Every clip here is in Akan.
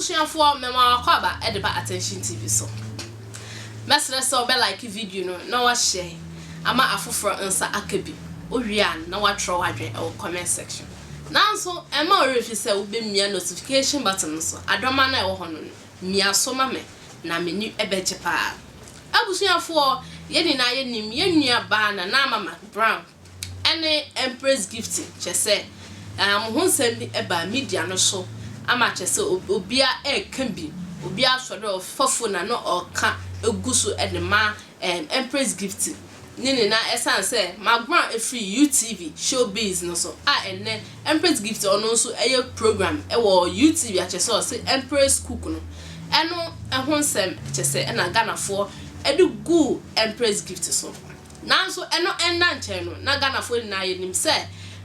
Abusuafoɔ, mema mo akwaaba de ba Attention TV so. Mɛsrɛ sɛ wobɛ like video no na wahyɛ ama afoforɔ nsa aka bi. Wowie a, na woatwerɛ w'adwene wɔ comment section. Nanso ɛmma wo werɛ mfi sɛ wobɛmia notification button no so, adɔma no a ɛwɔ hɔ no, mia so ma me na m'ani bɛgye paa. Abusuafoɔ, yɛn nyinaa yɛnim yɛn nua baa Nana Ama McBrown ne Empress Gifty, kyerɛ sɛ wɔn ho nsɛm bi baa media no so ama kyerɛ sɛ obiara reka bi, obiara sɔre a ɔfa phone a na ɔreka gu so de ma Empress Gifty ne nyinaa ɛsiane sɛ McBrown firi UTV Showbiz no so a ɛnnɛ Empress Gifty ɔno nso yɛ program wɔ UTV a kyerɛ sɛ ɔse Empress Cook no ɛno ho nsɛm kyerɛ sɛ ɛna Ghanafoɔ de guu Empress Gift so. Nanso ɛno nna nkyɛn no, na Ghanafoɔ nyinaa yɛnim sɛ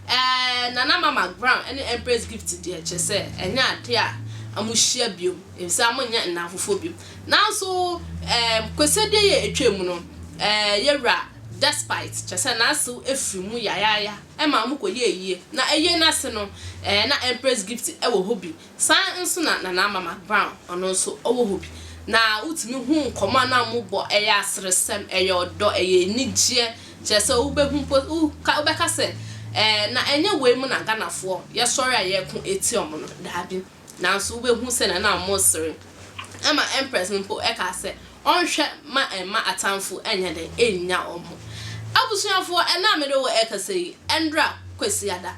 ɛɛ Nana Ama McBrown ne Empress Gift deɛ kyerɛ sɛ ɛnyɛ adeɛ a wɔhyia biom, efisɛ wɔnyɛ nnamfofoɔ biom. Nanso ɛɛ Kwasiadeɛ yi a ɛtwaam no, ɛɛ yɛwura Despite kyerɛ sɛ n'asew firi mu yayaaya ma wɔkɔyɛɛ ayie. Na ayie no ase no, ɛɛ na Empress Gift wɔ hɔ bi. Saa ara nso na Nana Ama McBrown, ɔno nso ɔwɔ hɔ bi. Na wotumi hu nkɔmmɔ a na wɔbɔ, ɛyɛ aseresɛm, ɛyɛ ɔdɔ, ɛyɛ anigyeɛ, kyerɛ sɛ wobɛhu mpo, woka, wobɛka sɛ, ɛɛ, na ɛnyɛ wei mu na Ghanafoɔ yɛsɔre a yɛreko atia wɔn no, daabi. Nanso wobɛhu sɛdeɛ na wɔresere. Ɛma Empress no mpo kaa sɛ ɔnhwɛ ma ɛmma atamfo nyɛ dɛn nnya wɔn. Abusuafoɔ, ɛnnɛ a mede wo rekasa yi, Ɛndra Kwasiada,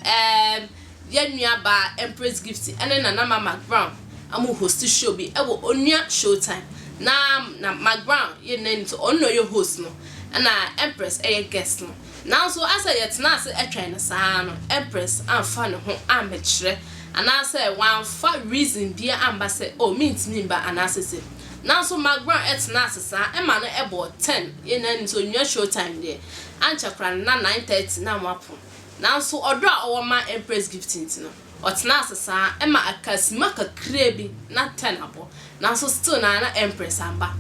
Ɛɛm yɛn nua baa Empress Gifty ɛne Nana Ma McBrown ɔmo hosti show bi ɛwɔ Onua Showtime na na McBrown yɛ nyinaa nim sɛ ɔno na ɔyɛ host no ɛna Empress ɛyɛ guest no nanso asɛ yɛtenaa ase ɛtwɛn no saa no Empress amfa ne ho ammɛkyerɛ anaasɛ wamfa reason biaa amba sɛ oh mentumi mba anaasɛ sei nanso McBrown ɛtenaa ase saa ɛma no ɛbɔɔ ten yɛn nyinaa nim sɛ Onua Showtime deɛ ankyɛ koraa no na 9:30 na ɔmo apon. Nanso ɔdɔ a ɔwɔ ma Empress Gift nti no, ɔtenaa ase saa ara ma ɛkaa simma kakraa bi na ten abɔ, nanso still no ara na Empress amba.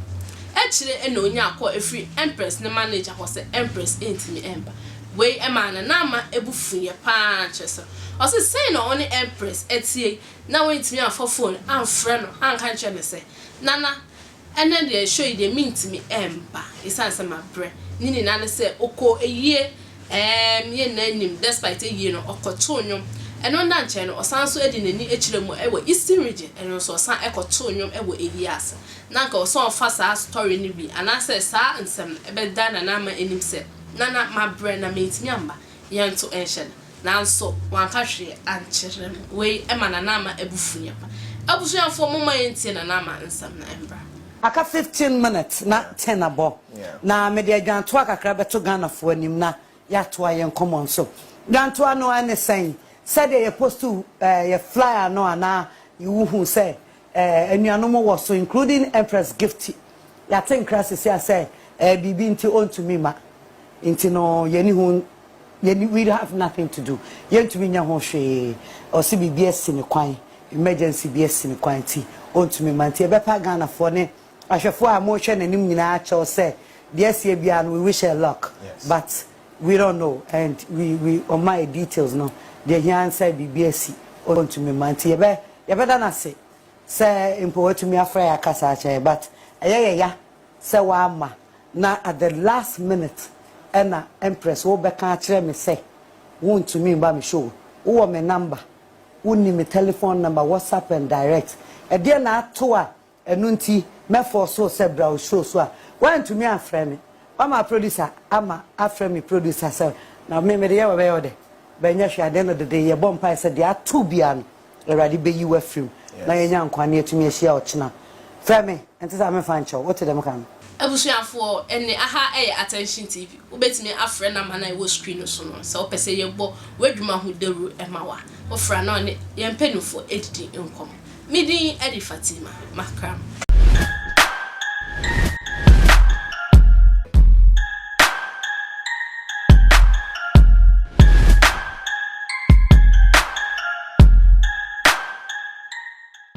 Akyire na ɔnyaa call firi Empress ne manager hɔ sɛ Empress ntumi mba. Wei maa Nana Ama bo fuiɛ pa ara, kyerɛ sɛ ɔse sɛn na ɔne Empress teɛ yi na wantumi amfa phone amfrɛ no anka ankyerɛ no sɛ Nana, Ɛnɛ deɛ show yi deɛ mentumi mba ɛsiane sɛ mabrɛ. Ne nyinaa ne sɛ ɔkɔɔ ayie ɛɛm yɛn nyinaa nim despite ayie no ɔkɔtoo nnwom. Ɛno nna nkyɛn no ɔsan nso de n'ani kyerɛ mu wɔ Eastern region ɛno nso ɔsan kɔtoo nnwom wɔ ayie ase. Na anka ɛwɔ sɛ ɔfa saa story no bi anaasɛ saa nsɛm no bɛda Nana Ama anim sɛ Nana mabrɛ na mentumi amba yɛnto nhyɛ no. Nanso wanka hwee ankyerɛ no. Wei ma Nana Ama bo fuiɛ pa. Abusuafoɔ momma yɛntie Nana Ama nsɛm no mbra. Aka 15 minutes na 10 abɔ na mede adwantoa kakra bɛto Ghanafoɔ anim na yɛatoa yɛn nkɔmmɔ nso. Dwantoa no ɛne sɛn? Sɛdeɛ yɛ post yɛ flyer no anaa wohu sɛ anuanom wɔ so including Empress Gifty. Yɛate nkra seesei a sɛ biribi nti ɔntumi mma nti no yɛnni ho Yɛnni we have nothing to do yɛntumi nyɛ ho hwee ɔse biribi asi ne kwan emergency bi asi ne kwan nti ɔntumi mma nti yɛbɛpa Ghanafoɔ ne ahwɛfoɔ a mohwɛ n'anim nyinaa kyɛw sɛ deɛ asie biara no we wish her luck but we don't know and we we ɔmma yɛ details no deɛ hia ne sɛ biribi asi ɔntumi mma nti yɛbɛ yɛbɛda no ase sɛ mpo watumi afrɛ yɛ akasa akyerɛ yɛ but ɛyɛ yɛ ya sɛ wamma Na at the last minute ɛna Empress wo bɛka akyerɛ me sɛ wo ntumi mba me show, wo wɔ me number, wo nim me telephone number, WhatsApp and direct, ɛdeɛn na ato a ɛno nti mɛ force wo sɛ bra wo show so a woantumi amfrɛ me, woama producer ama afrɛ me producer sɛ na me mede yɛ wo ɛbɛyɛ wo dɛ, bɛnyɛ hwee at the end of the day yɛbɔ mpaeɛ sɛ deɛ ato biara no Awurade bɛyi wo afiri mu na yɛanya nkwa na yɛatumi ahyia ɔkyena. Frɛ me, ɛnte saa memfa nkyɛ wo. Wote deɛ meka no? Abusuafoɔ, ɛnne aha yɛ Attention TV. Wobɛtumi afrɛ number no a ɛwɔ screen no so no sɛ wopɛ sɛ yɛbɔ w'adwuma ho dawuro ma wo a. Wofrɛ a na ɔne yɛn mpanimfoɔ adidi nkɔmmɔ. Me din de Fatima Makram.